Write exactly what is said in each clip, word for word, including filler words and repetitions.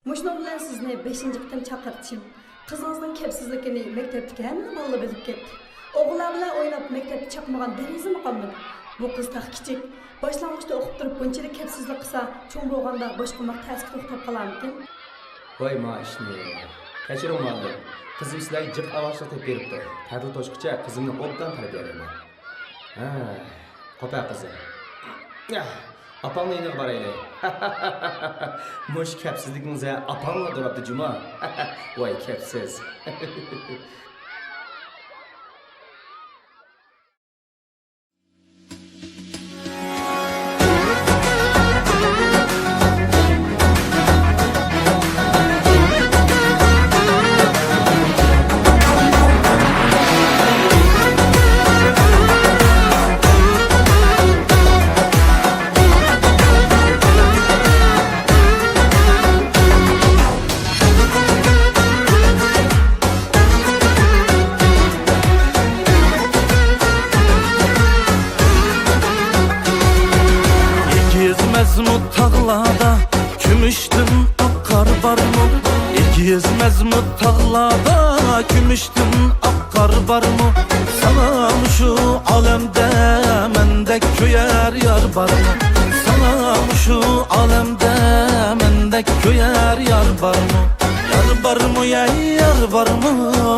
مۇشۇنىڭ بىلەن سىزنى بەشىنچى قېتىم چاقىرتىشىم. قىزىڭىزنىڭ كەپسىزلىكىنى مەكتەپتىكى ھەممە بالىلار بىلىپ كەتتى. ئوغۇللار بىلەن ئويناپ، مەكتەپتە چاقمىغان دەرىزىمۇ قالمىدى. بۇ قىز تېخى كىچىك. باشلانغۇچتا ئوقۇپ تۇرۇپ بۇنچىلىك كەپسىزلىك قىلسا، چوڭ بولغاندا باشقۇرماق تەسكە توختاپ قالارمىكىن؟ ۋاي ما ئىشنى. كەچۈرۈڭ مۇئەللىم. قىزىم سىلەرگە جىق ئاۋارىچىلىك تېپىپ بېرىپتۇ. تەتىل توشقىچە قىزىمنى ئوبدان تەربىيەلەيمەن. ھە، قوپە قىزىم. ئاپاڭنىڭ يېنىغا بارايلى. مۇشۇ كەپسىزلىكىڭىزگە ئاپاڭلا دوراپتۇ جۇما. ۋاي كەپسىز. ئېگىز مەزمۇت تاغلاردا كۈمۈشتىن ئاق قار بارمۇ؟ ئېگىز مەزمۇت تاغلاردا كۈمۈشتىن ئاق قار بارمۇ؟ ساڭا مۇشۇ ئالەمدە مەندەك كۆيەر يار بارمۇ؟ ساڭا مۇشۇ ئالەمدە مەندەك كۆيەر يار بارمۇ؟ يار بارمۇ، يا يار بارمۇ؟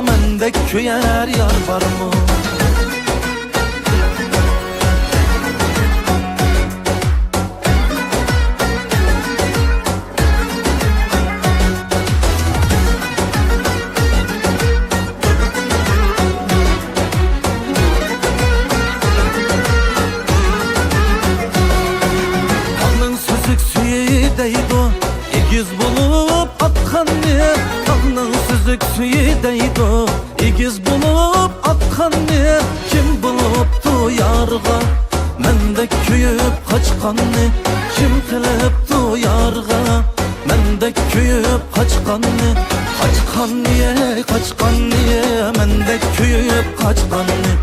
مەندەك كۆيەر يار بارمۇ؟ تاغنىڭ سۈزۈك سۈيى دەيدۇ، ئېگىز بولۇپ ئاققاننى. تاغنىڭ سۈزۈك سۈيى دەيدۇ، ئېگىز بولۇپ ئاققاننى. كىم بولۇپتۇ يارغا مەندەك كۆيۈپ قاچقاننى؟ كىم قىلىپتۇ يارغا مەندەك كۆيۈپ قاچقاننى؟ قاچقاننى، ئەي قاچقاننى، مەندەك كۆيۈپ قاچقاننى.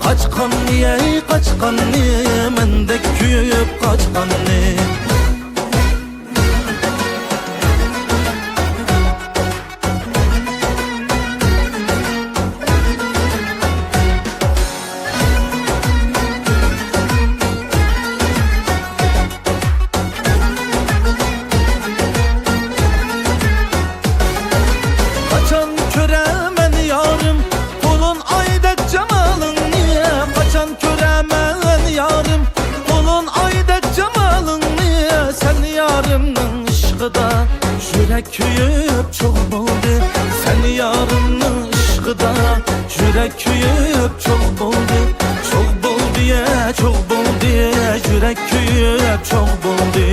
قاچقاننى، ئەي قاچقاننى، مەندەك كۆيۈپ قاچقاننى. قاچان كۆرەمەن يارىم، تولۇن ئايدەك جامالىڭنى؟ قاچان كۆرەمەن يارىم، تولۇن ئايدەك جامالىڭنى؟ سەن يارىمنىڭ ئىشقىدا يۈرەك كۆيۈپ چوغ بولدى. سەن يارىمنىڭ ئىشقىدا يۈرەك كۆيۈپ چوغ بولدى. چوغ بولدى، يا، چوغ بولدى، يۈرەك كۆيۈپ چوغ بولدى.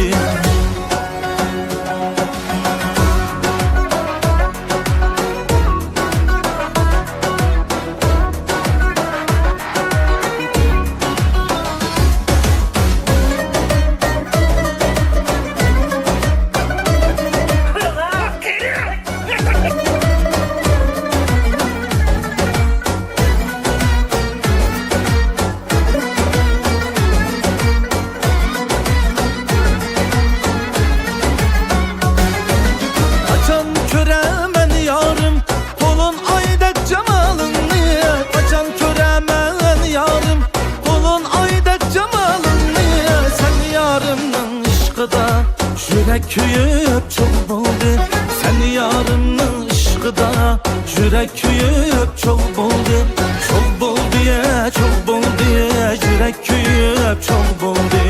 قاچان كۆرەمەن يارىم، تولۇن ئايدەك جامالىڭنى؟ قاچان كۆرەمەن يارىم، تولۇن ئايدەك جامالىڭنى؟ سەن يارىمنىڭ ئىشقىدا يۈرەك كۆيۈپ چوغ بولدى. سەن يارىمنىڭ ئىشقىدا يۈرەك كۆيۈپ چوغ بولدى. چوغ بولدى، يا، چوغ بولدى، يۈرەك كۆيۈپ چوغ بولدى.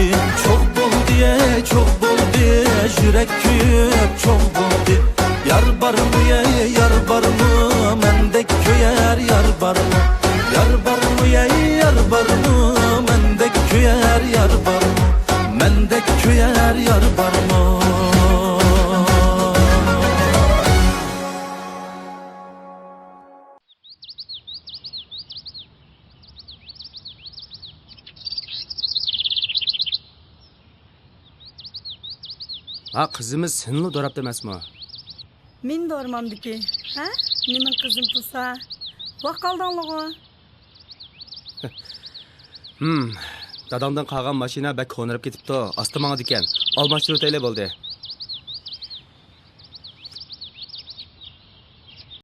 چوغ بولدى، يا، چوغ بولدى، يۈرەك كۆيۈپ چوغ بولدى. يار بارمۇ، يا، يار بارمۇ؟ مەندەك كۆيەر يار بارمۇ؟ يار بارمۇ، يا، يار بارمۇ؟ مەندەك كۆيەر يار بارمۇ؟ مەندەك كۆيەر يار بارمۇ؟ ھا، قىزىمىز سېنىلا دوراپتۇ ئەمەسمۇ؟ مېنى دورىمامدىكى، ھە؟ نېمە قىزىم تۇرسا؟ ۋاق قالدىڭلىغۇ؟ ھىم، داداڭدىن قالغان ماشىنا بەك كونىراپ كېتىپتۇ، ئاستا ماڭىدىكەن. ئالماشتۇرۇۋېتەيلى بولدى.